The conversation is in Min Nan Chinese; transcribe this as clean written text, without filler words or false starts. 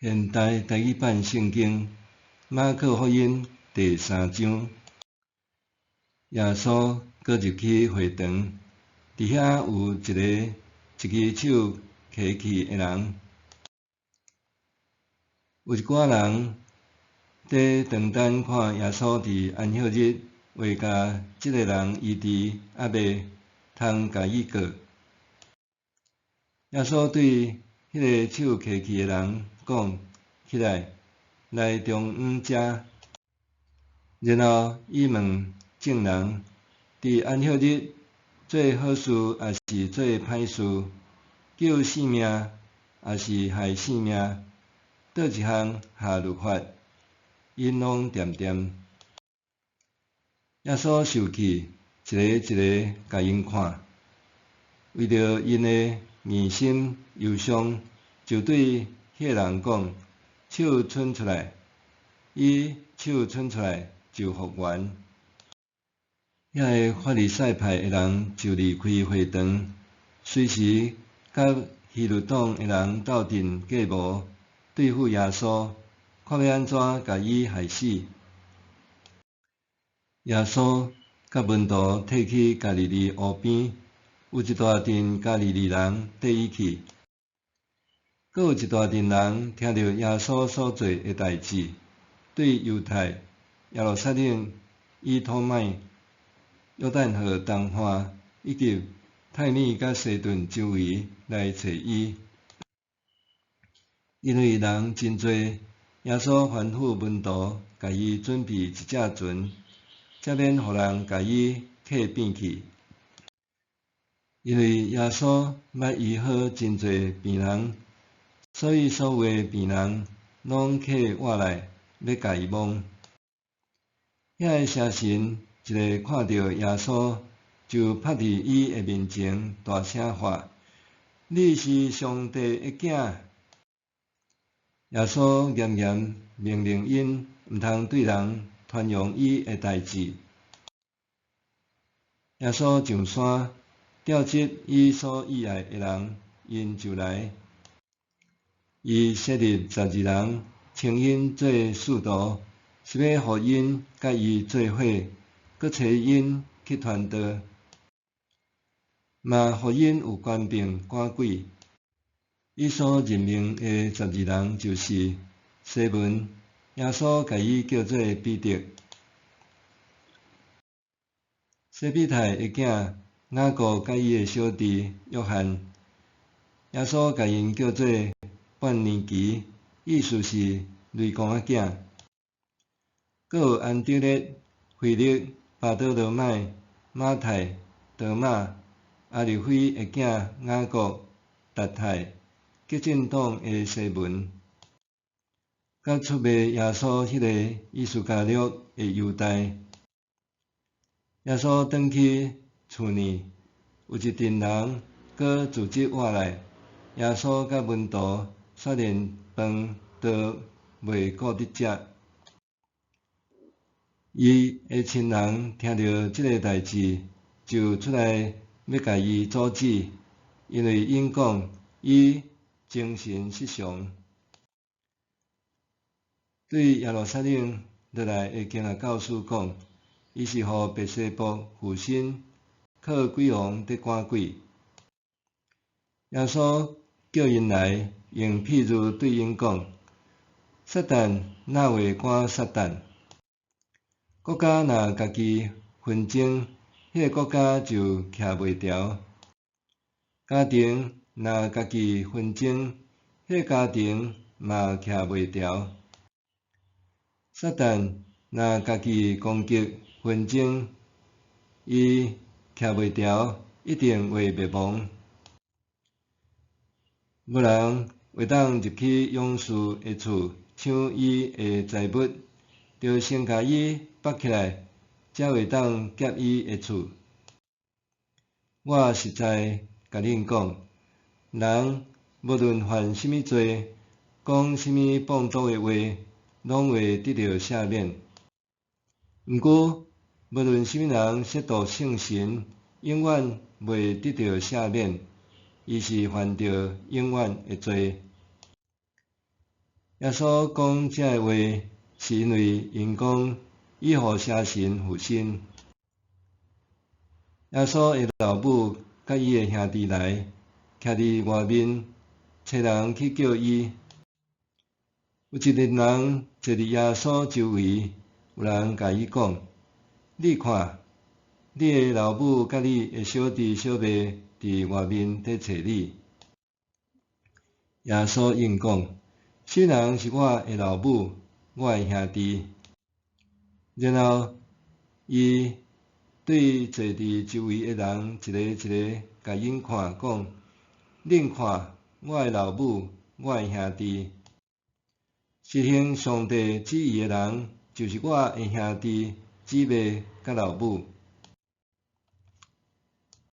現代台語版聖經馬可福音第三章，耶穌閣入去會堂，佇遐有一个一支手瘸去的人。有一寡人佇當等看耶穌佇安息日會共這个人醫治，抑未通共伊告。耶穌對彼个手瘸去的人講：起來，來中央遮。然後伊問眾人：佇安息日做好事抑是做歹事？救性命抑是害性命？佗一項下律法？𪜶攏恬恬。耶穌受氣，一个一个共𪜶看，為著𪜶的硬心憂傷，就對彼个人講：手伸出來。伊手伸出來就復原。遐个法利賽派的人就離開會堂，隨時佮希律黨的人鬥陣計謀對付耶穌，看欲按怎共伊害死。耶穌佮門徒退去加利利湖邊，有一大陣加利利人綴伊去。閣有一大陣人聽著耶穌所做的代誌，對猶太、耶路撒冷、以土買、約旦河東岸以及泰爾佮西頓周圍來揣伊。因為人真濟，耶穌吩咐門徒共伊準備一隻船，才免予人共伊客變去。因為耶穌捌醫好真濟病人，所以所有的病人攏客倚來欲共伊摸。遐个邪神一下看著耶穌，就拍佇伊的面前，大聲喊：你是上帝的囝！耶穌嚴嚴命令𪜶毋通對人傳揚伊的代誌。耶穌上山，召集伊所喜愛的人，𪜶就來。伊設立十二人，稱𪜶做使徒，是欲予𪜶佮伊做伙，閣差𪜶去傳道，嘛予𪜶有權柄趕鬼。伊所任命的十二人就是西門，耶穌共伊叫做彼得；西庇太的囝雅各佮伊的小弟約翰，耶穌共𪜶叫做半尼基，意思是雷公仔囝。閣有安德烈、腓力、巴多羅買、馬太、多馬、亞利非的囝雅各、達太、激進黨的西門，佮出賣耶穌彼个伊斯加略的猶大。耶穌轉去厝內，有一陣人閣聚集倚來，耶穌佮門徒煞連飯都袂顧得食。伊的親人聽著這个代誌，就出來欲共伊阻止，因為𪜶講伊精神失常。對耶路撒冷落來的經學教師講，伊是予別西卜附身，靠鬼王佇趕鬼。耶穌叫𪜶來，用譬喻對𪜶講：撒旦哪會趕撒旦？國家若家己紛爭，彼个國家就徛袂牢；家庭若家己紛爭，彼个家庭嘛徛袂牢。撒旦若家己攻擊紛爭，伊徛袂牢，一定會滅亡。無人會當入去勇士的厝搶伊的財物，著先共伊縛起來，才會當劫伊的厝。我實在共恁講，人無論犯啥物罪，講啥物放蕩的話，攏會得著赦免。毋過，無論啥物人褻瀆聖神，永遠袂得著赦免，伊是犯著永遠的罪。耶穌講這个話，是因為𪜶講伊予邪神附身。耶穌的老母佮伊的兄弟來，徛佇外面，差人去叫伊。有一個人坐佇耶穌周圍，有人共伊講：你看，你的老母佮你的小弟小妹佇外面佇揣你。耶穌應講：啥人是我的老母，我的兄弟？然後，伊對坐佇周圍的人一个一个共𪜶看，講：恁看，我的老母，我的兄弟。實行上帝旨意的人，就是我的兄弟、姊妹佮老母。